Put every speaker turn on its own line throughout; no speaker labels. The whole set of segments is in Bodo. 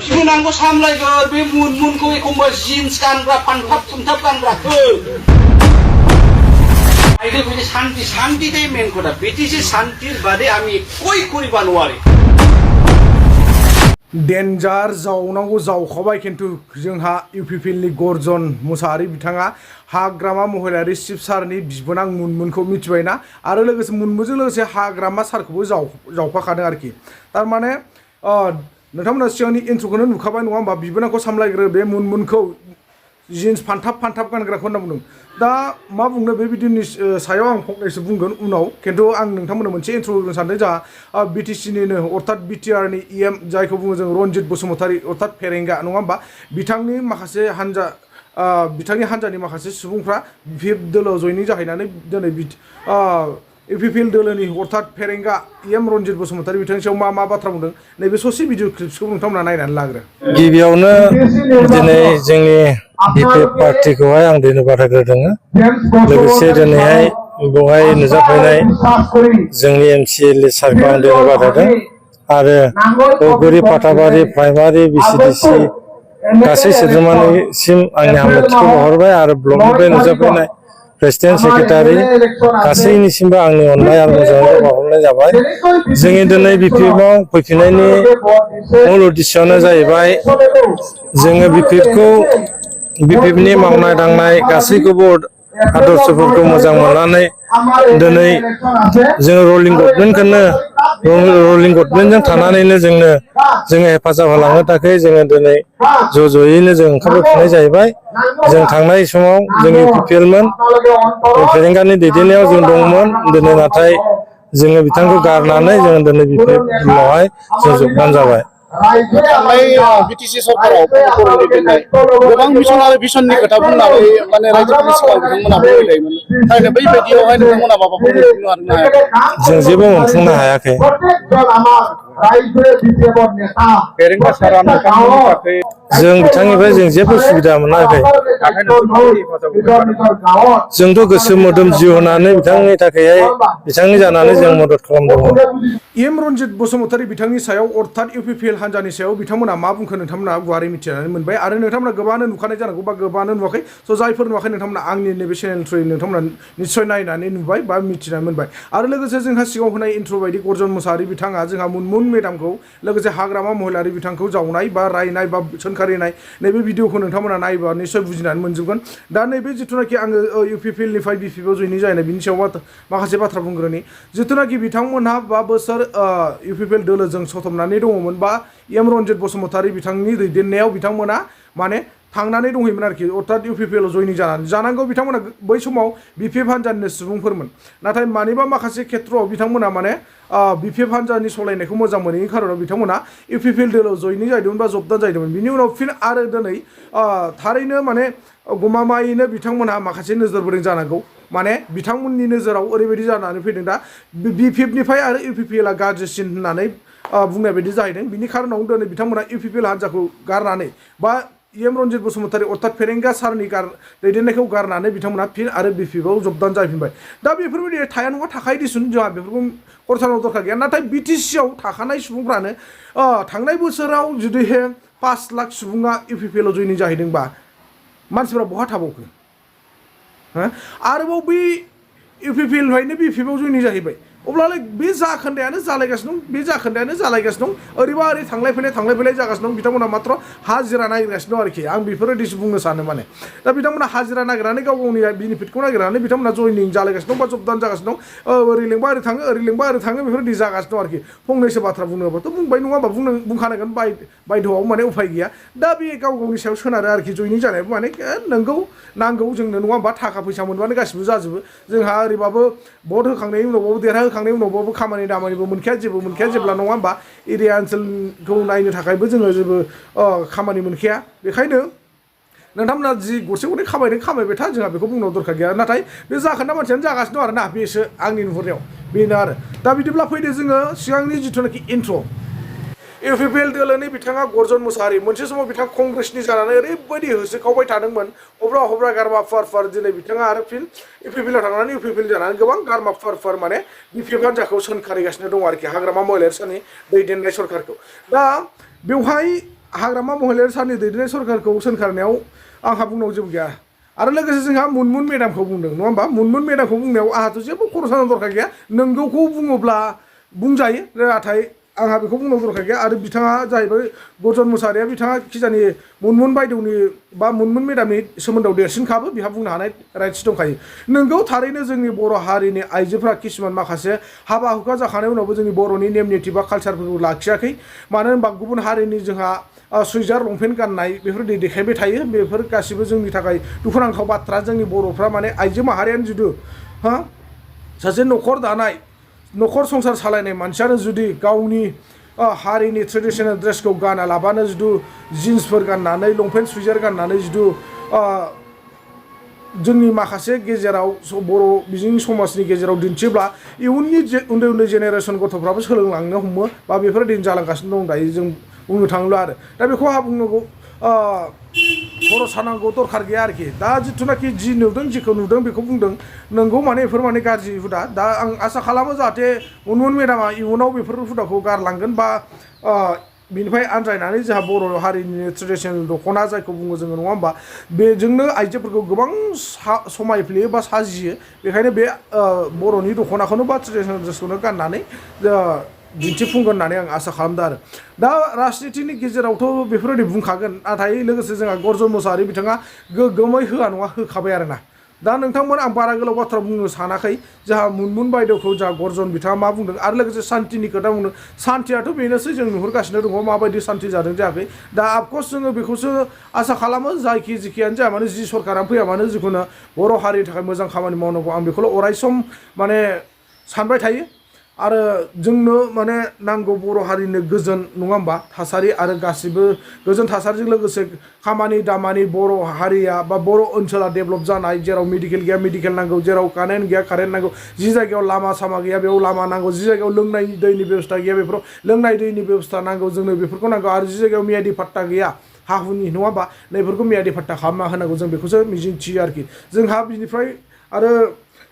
बिबोनांखौ सामलायगोन बे मुनमुनखौ एखमबा जिन्स गानग्रा फानथाब थुमथाब गानग्राखौ आइदि शांति शांति दे मेन खोथा बिटिसि शांतिर बादे आमी कय करिबा नवारे
डेन्जार जावनांगौ जावखाबाय खिन्थु जोंहा UPPL नि गर्जन मुसाहारि बिथाङा हाग्रामा महिलारि चिफ सारनि बिबोनां मुनमुनखौ मिथिबायना आरो लोगोसे मुनमुनजों लोगोसे हाग्रामा सारखौबो जावफाखादों आरोखि थारमाने नोंथांमोना सिगांनि इन्ट्र'खौनो नुखाबाय नङा होमबा बिबोनांखौ सामलायग्रो बे मुनमुनखौ जिन्स फानथाब गानग्राखौ होनना बुंदों दा मा बुंनो बे भिडिअनि सायाव आं फंनैसो बुंगोन उनाव खिन्थु आं नोंथांमोननो मोनसे इन्ट्र' होनो सानदों जोंहा BTCनिनो अर्थात BTRनि EM जायखौ बुङो जों रन्जित बसुमतारी अर्थात फेरेंगा नङा होमबा बिथांनि माखासे हान्जा बिथांनि हान्जानि माखासे सुबुंफ्रा भिप दोलोआव जयनिं जाहैनानै दिनै UPPL दोलोनि अर्थात फेरेंगा EM रन्जित बसुमतारी बिथांनि सायाव मा बाथ्रा बुंदों नैबे ससे भिडिअ क्लिप्सखौ नोंथांमोना नायनानै लाग्रो
गिबियावनो दिनै जोंनि BP पार्टिखौहाय आं धन्यबाद होग्रोदों लोगोसे दिनैहाय बेवहाय नुजाफैनाय जोंनि MCLA सारखौ आं धन्यबाद होदों आरो औगुरि फाथाबारि प्राइमारि BCDC गासै सोद्रोमानिसिम आंनि हामलायथिखौ बावहरबाय आरो ब्लकनिफ्राय नुजाफैनाय प्रेसिडेन्ट सेक्रेटारि गासैनिसिमबो आंनि अननाय आरो मोजाङै बावहरनाय जाबाय जोंनि दिनै BPआव फैफिननायनि मुल उद्देश्यआनो जाहैबाय जोङो BPनि मावनाय दांनाय गासैखौबो आदर्शफोरखौ मोजां मोननानै दिनै जोङो रलिं गभर्नमेन्टजों थानानैनो जोङो हेफाजाब होलांनो थाखाय जोङो दिनै ज'यैनो जों ओंखारबोफिननाय जाहैबाय जों थांनाय समाव जों UPPLमोन फेरेंगानि दैदेननायाव जों दंमोन दिनै नाथाय जोङो बिथांखौ गारनानै जोङो दिनै BPLआवहाय जों जगदान जाबाय
थांनाय BTC सरकाराव गोबां मिशन आरो भिसननि खोथा बुंनानै माने रायजोफोरनि सिगाङाव बिथांमोना बुंलायोमोन थारैनो बैबायदियावहाय नोंथांमोना माबाफोर मोनफुंनो हादोंना हायाखै
जों जेबो मोनफुंनो हायाखै जों बिथांनिफ्राय जों जेबो सुबिदा मोनाखै जोंथ' गोसो मोदोम जिउ होनानै बिथांनि थाखायहाय बिथांनि जानानै जों मदद खालामदोंमोन
EM रन्जित बसुमतारी बिथांनि सायाव अर्थात UPPL हान्जानि सायाव बिथांमोना मा बुंखो नोंथांमोना गुवारै मिथिनानै मोनबाय आरो नोंथांमोना गोबाङानो नुखानाय जानांगौ बा गोबाङानो नुवाखै स' जायफोर नुवाखै नोंथांमोना आंनि नैबे चेनेल थ्रुयै नोंथांमोना निस्सय नायनानै नुबाय बा मिथिनानै मोनबाय आरो लोगोसे जोंहा सिगाङाव होनाय इन्ट्र' बायदि गर्जन मुसाहारि बिथाङा जोंहा मुनमुन मेदामखौ लोगोसे हाग्रामा महिलारि बिथांखौ जावनाय बा रायनाय बा सोंखारिनाय नैबे भिडिअखौ नोंथांमोना नायोबा निस्सय बुजिनानै मोनजोबगोन दा नैबे जिथुनाखि आङो UPPLनिफ्राय BPआव जयनिं जाहैनाय बिनि सायाव माखासे बाथ्रा बुंग्रोनि जिथुनाखि बिथांमोनहा बा बोसोर UPPL दोलोजों सथबनानै दङमोन बा EM रन्जित बसुमतारी बिथांनि दैदेननायाव बिथांमोना माने थांनानै दंहैयोमोन आरोखि अर्थात UPPLआव जयनिं जानांगौ बिथांमोना बै समाव BPF हान्जानिनो सुबुंफोरमोन नाथाय मानिबा माखासे खेथ्रआव बिथांमोना माने BPF हान्जानि सलायनायखौ मोजां मोनैनि खारनाव बिथांमोना UPPL दोलोआव जयनिं जाहैदोंमोन बा जबदान जाहैदोंमोन बिनि उनाव फिन आरो दिनै थारैनो माने गमामायैनो बिथांमोनहा माखासे नोजोर बोदों जानांगौ माने बिथांमोननि नोजोराव ओरैबायदि जानानै फैदों दा BPFनिफ्राय आरो UPPLआ गाज्रिसिन होननानै बुंनाय बायदि जाहैदों बिनि खारनाव दिनै बिथांमोना UPPL हान्जाखौ गारनानै बा EM रन्जित बसुमतारी अर्थात फेरेंगा सारनि दैदेननायखौ गारनानै बिथांमोना फिन आरो BPआव जबदान जाफिनबाय दा बेफोरबायदि थाया नङा थाखायो दिसुन जोंहा बेफोरखौ खरसानाव दरखार गैया नाथाय BTCआव थाखानाय सुबुंफ्रानो थांनाय बोसोराव जुदिहे 5 लाख सुबुङा UPPLआव जयनिं जाहैदोंबा मानसिफ्रा बहा थाबावखो आरोबाव बै UPPLनिफ्रायनो BPआव जयनिं जाहैबाय अब्लालाय बे जाखोन्दायानो जालायगासिनो दं ओरैबा ओरै थांलाय फैलाय जागासिनो दं बिथांमोना मात्र हाजिरा नागिरगासिनो दं आरोखि आं बेफोरबायदिसो बुंनो सानो माने दा बिथांमोना हाजिरा नागिरनानै गाव गावनि बेनिफिटखौ नागिरनानै बिथांमोना जयनिं जालायगासिनो दं बा जबदान जागासिनो दं ओरै लेंबा ओरै थाङो बेफोरबायदि जागासिनो दं आरोखि फंनैसो बाथ्रा बुंनोबाथ' बुंबाय नङा होमबा बुंखानांगोन बायद'आव माने उफाय गैया दा बे गाव गावनि सायाव सोनारो आरोखि जयनिं जानाय माने नोंगौ नांगौ जोंनो नङा होमबा थाखा फैसा मोनबानो गासिबो जाजोबो जोंहा ओरैबाबो भट होखांनायनि उनावबाबो देरहाहोखांनायनि उनावबाबो खामानि दामानिबो मोनखाया जेब्ला नङा होमबा एरिया ओनसोलखौ नायनो थाखायबो जोङो जेबो खामानि मोनखाया बेखायनो नोंथांमोना जि गरसे गरनै खामायबाय था जोंहा बेखौ बुंनांगौ दरखार गैया नाथाय बे जाखोन्दा मानसियानो जागासिनो दं आरोना बेसो आंनि नुहुरनायाव बेनो आरो दा बिदिब्ला फैदो जोङो सिगांनि जिथुनाखि इन्ट्र' UPPL दोलोनि बिथाङा गर्जन मुसाहारि मोनसे समाव बिथाङा कंग्रेसनि जानानै ओरैबायदि होसोखावबाय थादोंमोन हब्रा गारमा फार दिनै बिथाङा आरो फिन UPPLआव थांनानै UPPL जानानै गोबां गारमा फार माने BPF हान्जाखौ सोंखारिगासिनो दं आरोखि हाग्रामा महिलारि सारनि दैदेननाय सरकारखौ दा बेवहाय हाग्रामा महिलायारि साननि दैदेननाय सरकारखौ सोंखारनायाव आंहा बुंनांगौ जेबो गैया आरो लोगोसे जोंहा मुनमुन मेडामखौ बुंदों नङा होमबा मुनमुन मेडामखौ बुंनायाव आंहाथ' जेबो खर' सानो दरखार गैया नोंगौखौ बुङोब्ला बुंजायो नाथाय आंहा बेखौ बुंनांगौ दरखार गैया आरो बिथाङा जाहैबाय गरजन मुसाहारिया बिथाङा खिजानि मुनमुन बायदेवनि बा मुनमुन मेडामनि सोमोन्दोआव देरसिनखाबो बिहा बुंनो हानाय राइट्स दंखायो नोंगौ थारैनो जोंनि बर' हारिनि आइजोफ्रा किसुमान माखासे हाबा हुखा जाखांनाय उनावबो जोंनि बर'नि नेम निथि बा कालचारफोरखौ लाखियाखै मानो होनबा गुबुन हारिनि जोंहा सुइजार लंपेन्ट गाननाय बेफोरबायदि देखायबाय थायो बेफोर गासिबो जोंनि थाखाय दुखुनांथाव बाथ्रा जोंनि बर'फ्रा माने आइजो माहारियानो जुदि सासे न'खर दानाय न'खर संसार सालायनाय मानसियानो जुदि गावनि हारिनि ट्रेडिशनेल ड्रेसखौ गाना लाबानो जुदि जिन्सफोर गाननानै लंपेन्ट सुइजार गाननानै जुदि जोंनि माखासे गेजेराव बर' बिजोंनि समाजनि गेजेराव दिन्थिब्ला इयुननि उन्दै उन्दै जेनेरेसन गथ'फ्राबो सोलोंलांनो हमो बा बेफोरबायदि जालांगासिनो दं दायो जों बुंनो थाङोब्ला आरो दा बेखौ आंहा बुंनांगौ खर' सानांगौ दरखार गैया आरोखि दा जिथुनाखि जि नुदों जिखौ नुदों बेखौ बुंदों नोंगौ माने बेफोर माने गाज्रि हुदा दा आं आसा खालामो जाहाथे मुनमुन मेडामा इयुनाव बेफोर हुदाखौ गारलांगोन बा बिनिफ्राय आनज्रायनानै जोंहा बर' हारिनि ट्रेडिशनेल दख'ना जायखौ बुङो जोङो नङा होमबा बेजोंनो आइजोफोरखौ गोबां समायफ्लेयो बा साजियो बेखायनो बे बर'नि दख'नाखौनो बा ट्रेडिशनेल ड्रेसखौनो गाननानै दिन्थिफुंगोन होननानै आं आसा खालामदों आरो दा राजनितिनि गेजेरावथ' बेफोरबायदि बुंखागोन नाथाय लोगोसे जोंहा गरजन मुसाहारि बिथाङा गोगोमै होआ नङा होखाबाय आरोना दा नोंथांमोन आं बारा गोलाव बाथ्रा बुंनो सानाखै जोंहा मुनमुन बायदेवखौ जोंहा गरजन बिथाङा मा बुंदों आरो लोगोसे सान्तिनि खोथा बुंदों सान्तियाथ' बेनोसै जों नुहुरगासिनो दङ माबायदि सान्ति जादों जायाखै दा अफकर्स जोङो बेखौसो आसा खालामो जायखि जिखियानो जाया मानो जि सरकारा फैया मानो जिखुनु बर' हारिनि थाखाय मोजां खामानि मावनांगौ आं बेखौल' अराय सम माने सानबाय थायो आरो जोंनो माने नांगौ बर' हारिनो गोजोन नङा होमबा थासारि आरो गासिबो गोजोन थासारिजों लोगोसे खामानि दामानि बर' हारिया बा बर' ओनसोला डेभेलप जानाय जेराव मेडिकेल गैया मेडिकेल नांगौ जेराव कारेन्ट गैया कारेन्ट नांगौ जि जायगायाव लामा सामा गैया बेयाव लामा नांगौ जि जायगायाव लोंनाय दैनि बेबस्था गैया बेफोराव लोंनाय दैनि बेबस्था नांगौ जोंनो बेफोरखौ नांगौ आरो जि जायगायाव मियादि पाट्टा गैया हा हुनि नङा होमबा नैफोरखौ मियादि पाट्टा खालामना होनांगौ जों बेखौसो मिजिंथियो आरोखि जोंहा बिनिफ्राय आरो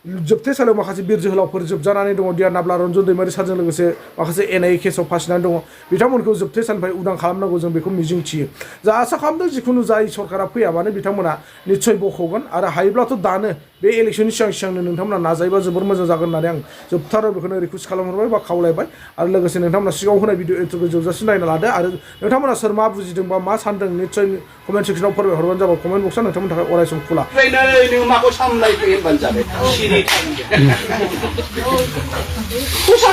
जोबथेसालियाव माखासे बिर जोहोलावफोर जोबजानानै दङ दियार नाब्ला रन्जन दैमारि सारजों लोगोसे माखासे एनआइए केसाव फासिनानै दङ बिथांमोनखौ जोबथेसालिनिफ्राय उदां खालामनांगौ जों बेखौ मिजिंथियो जा आसा खालामदों जिखुनु जाय सरकारा फैया मानो बिथांमोना निस्सय बख'गोन आरो हायोब्लाथ' दानो बे इलेक्सननि सिगां सिगांनो नोंथांमोना नाजायोबा जोबोर मोजां जागोन होननानै आं जोबथाराव बेखौनो रिकुवेस्ट खालामहरबाय बा खावलायबाय आरो लोगोसे नोंथांमोना सिगाङाव होनाय भिडिअ इन्ट्र'खौ जोबजासिम नायना लादो आरो नोंथांमोना सोर मा बुजिदों बा मा सानदों निस्सय कमेन्ट सेक्सनाव फोरमायहरबानो जाबाय कमेन्ट बक्सआ नोंथांमोननि थाखाय अराय सम खुला
नों माखौ सामलायखो होनबानो जाबाय सिरि खुसा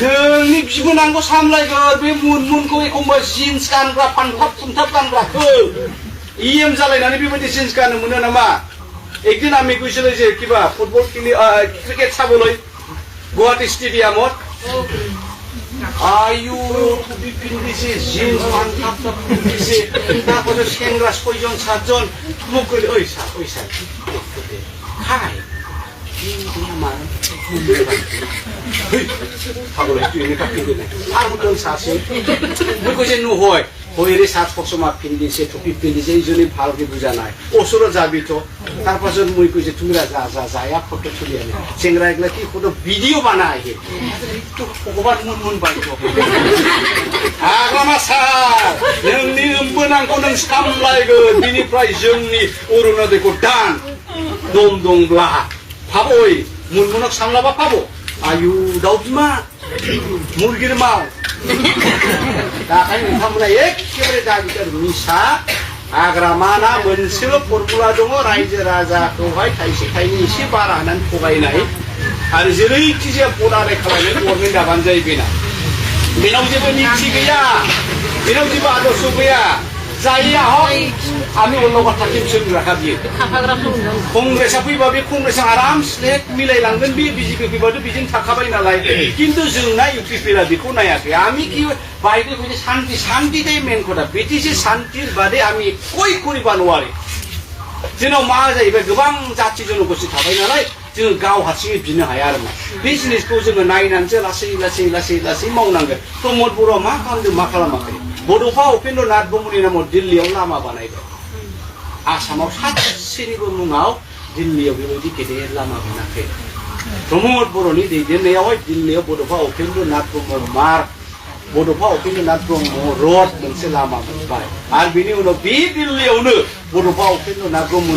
नोंनि बिबोनांखौ सामलायगोन बे मुनमुनखौ एखमबा जिन्स गानग्रा फानथाब फुनथाब गानग्राखौ इएम जालायनानै बेबायदि जिन्स गाननो मोनो नामा একদিন আমি গৈছিলো যে কিবা ফুটবল ক্রিকেট চাবলৈ গুৱাহাটী ষ্টেডিয়ামত আয়ু টুপি পিন্ধিছে জিন্স ফানথাপ পিন্ধিছে তাৰপাছত সেংগ্ৰা ৬জন ৭জন মোক কলে ঐ স্যার হাই নহয় হয়েৰে সাত পচমা পিন্ধিছে টুপি পিন্ধিছে এইজনী ভালকে বুজা নাই ওচৰত যাবি তো তাৰপাছত মই কৈছে তুমি যা ফটো তুলি আনে চেংৰা এগুলা কি ফটো ভিডিঅ' বানাই ভগৱান মুনমুন বাইতো आगामा सार नोंनि मोनांखौ नों सामलायगोन बिनिफ्राय जोंनि अरुणोदयखौ दान दम दंब्ला फाबय मुनमुनक सामलाबा फाबो आयु दाउ बिमा मुरगिर माव दाखाय नोंथांमोना एखेबारे दाबिदार निसा हाग्रामाना मोनसेल' फर्मुला दङ रायजो राजाखौहाय थाइसे थाइनै एसे बारा होनानै थगायनाय आरो जेरैखि जाया बदाराय खालामनानै गरमेन्ट दाबानो जायो बेना बेनाव जेबो नीति गैया बेनाव जेबो आदर्श गैया जायया हक आमी उन्नाव बाथ्रा टिमसन राखा बियो कंग्रेसा फैबा बे कंग्रेसा आराम स्लेट मिलायलांगोन बे बिजेपि फैबाथ' बिजों थाखाबाय नालाय किन्तु जोंना इउपिपिएलआ बेखौ नायाखै आमी কি বাইরে কইছে শান্তি শান্তিটাই মেন কথা বিটিসি শান্তির বাদে আমি কই করিবা নোৱাৰে जोंनाव मा जाहैबाय गोबां जाथि जनगोष्ठी थाबाय नालाय जों गाव हारसिङै बिनो हाया आरो बे जिनिसखौ जोङो नायनानैसो लासै मावनांगोन प्रमद बर'आ मा खालामदों मा खालामाखै बड'फा उपेन्द्र नाथ ब्रह्मनि नामाव दिल्लीयाव लामा बानायबाय आसामाव सासेनिबो मुङाव दिल्लीयाव बेबायदि गेदेर लामा बानायाखै प्रमद बर'नि दैदेननायावहाय दिल्लीयाव बड'फा उपेन्द्र नाथ ब्रह्म मार्ग बड'फा उपेन्द्रनाथ ब्रह्म रड मोनसे लामा मोनबाय आरो बिनि उनाव बे दिल्लीयावनो बड'फा उपेन्द्रनाथ ब्रह्म